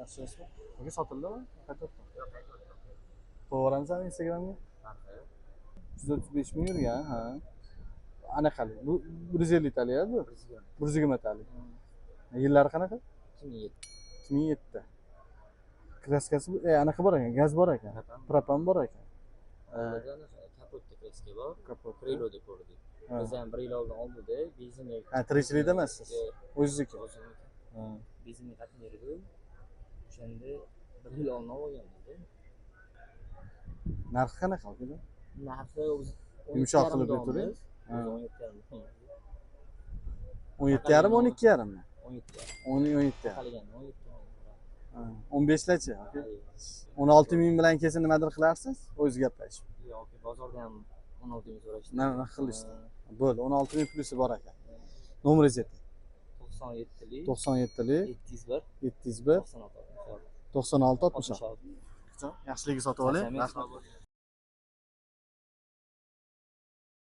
Yaxshimisizmi? Aka, sotildimi? Qaytyapti? Qo'yib yuboramizmi Instagramga? 135 ming yurgan, ha. Anaqalik. Bu 150 talik bu. 120 talik. Yillari qanaqa? 2007. 2007. Краска si anaqa bor ekan, gaz bor ekan. Propan bor ekan. Kapotda краска bor. Kapot. Крыло da ko'rdik. Ha. Biz ham bir yil oldin oldik, benzin. Ha, tirikchilikda emassiz. O'zingizniki. O'zimniki. Ha. Benzinga qatnaydi. O'shanda bir yil oldin olganmiz. Narxi qanaqa, aka? Narxi o'zi Yumshoq qilib o'tiring. Ha. 17,5. 17,5, 12,5 mi? 17. 10, 17,5. Qolgan 17. Ha, 15 lachi, aka? 16 ming bilan kelsa, nimadir qilarsiz? O'zingiz gaplashib. Yo'q, bozorda ham 16 ming so'rashdi. Nima qilishdi? Bo'ldi, 16 ming plusi bor ekan. Nomeringiz ayting. 97lik. 97lik. 701. 701. 96. 96 66. 66. Yaxshiligi sotib oling. Rahmat. Rahmat.